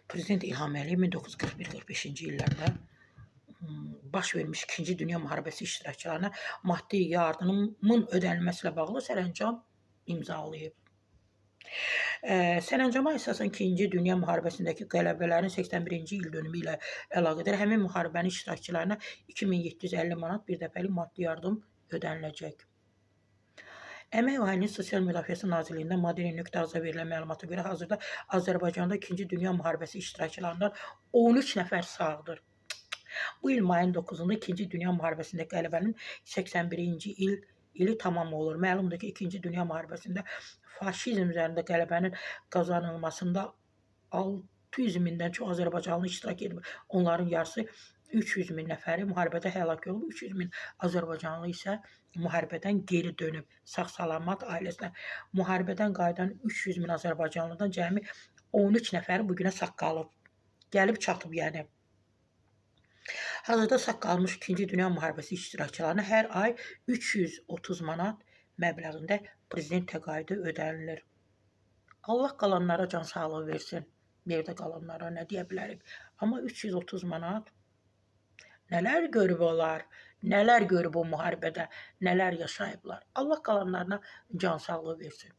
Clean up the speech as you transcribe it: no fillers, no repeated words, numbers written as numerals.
Prezident İlham Əliyev 1941-45-ci illərdə baş vermiş İkinci Dünya Müharibəsi iştirakçılarına maddi yardımın ödənilməsi ilə bağlı sərəncam imzalayıb. Sərəncama əsasən İkinci Dünya Müharibəsindəki qələbələrin 81-ci ildönümü ilə əlaqədar həmin müharibənin iştirakçılarına 2750 manat bir dəfəlik maddi yardım ödəniləcək. Əmək və Əhalinin Sosial Müdafiəsi Nazirliyində Madrid.az-a verilən məlumata görə hazırda Azərbaycanda İkinci Dünya Müharibəsi iştirakçılarından 13 nəfər sağdır. Bu il mayın 9-da İkinci Dünya Müharibəsində qələbənin 81-ci ili tamam olur. Məlumdur ki, İkinci Dünya Müharibəsində faşizm üzərində qələbənin qazanılmasında 600 mindən çox azərbaycanlı iştirak edib. Onların yarısı 300 min nəfəri müharibədə həlak olub, 300 min azərbaycanlı isə müharibədən geri dönüb, sağ-salamat ailəsinə. Müharibədən qayıdan 300 min azərbaycanlıdan cəmi 13 nəfəri bu günə sağ qalıb. Gəlib çatıb yəni. Hazırda sağ qalmış İkinci Dünya Müharibəsi iştirakçılarına hər ay 330 manat məbləğində prezident təqaüdü ödənilir. Allah qalanlara can sağlığı versin. Yerdə qalanlara nə deyə bilərik? Amma 330 manat nələr görüb onlar, nələr görüb o müharibədə, nələr yaşayıblar. Allah qalanlarına can sağlığı versin.